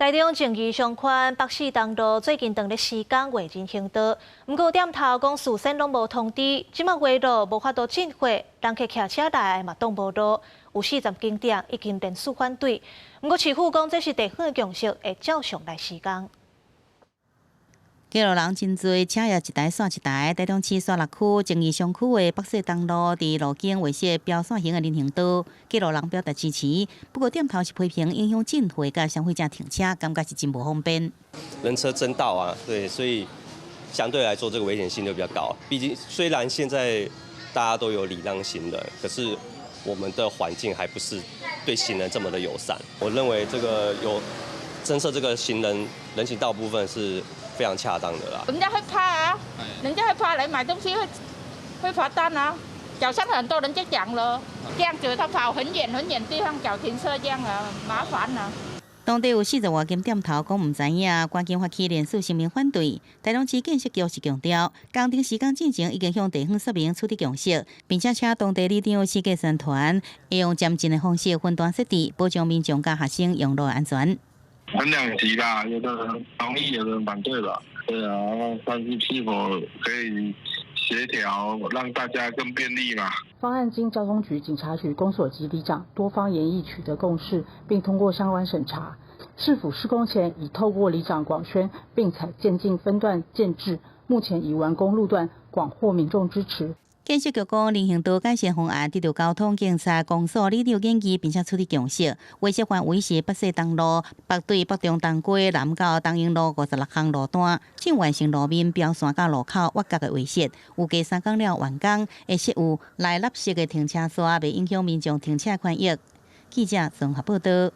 台中正義商圈北勢東路最近當咧施工劃人行道，毋過店頭講事先攏無通知，這馬劃路無法度進貨，人客騎車來嘛擋無路，有40間店已經連署反對。毋過市府講這是地方的共識，會照常來施工。街路人真濟，車也一台煞一台。台中市沙鹿區正義商區的北勢東路，佇路肩劃設標線型的人行道，街路人表達支持。不過店頭是批評影響進貨佮消費者停車，感覺是真無方便。人車爭道啊，對，所以相對來說這個危險性就比較高。畢竟雖然現在大家都有禮讓行人，可是我們的環境還不是對行人這麼的友善。我認為這個有增設這個行人人行道部分是非常恰當的啦。人家會怕啊，人家會怕來買東西會罰單啊。早上很多人就講了，這樣子他跑很遠很遠地方找停車這樣啊，麻煩啊。當地有40外間店頭講毋知影，趕緊發起連署聲明反對。台中市建設局是強調，工程施工進前已經向地方說明取得共識，並且請當地里長設計宣傳，會用漸進的方式分段設置，保障民眾佮學生用路安全。很兩極吧，有的人同意，有的人反對吧。對啊，但是是否可以協調，讓大家更便利嘛？方案經交通局、警察局、公所及里長多方研議取得共識，並通過相關審查。市府施工前已透過里長廣宣，並採漸進分段建置，目前已完工路段，廣獲民眾支持。建設局講，人行道改善方案得到交通警察、公所里長研議，並且取得共識。劃設範圍是北勢東路北對北中東街南到東營路56巷路段，將完成路面標線佮路口挖角的劃設。預計3工了完工，會設有內立式的停車線，袂影響民眾停車權益。記者綜合報道。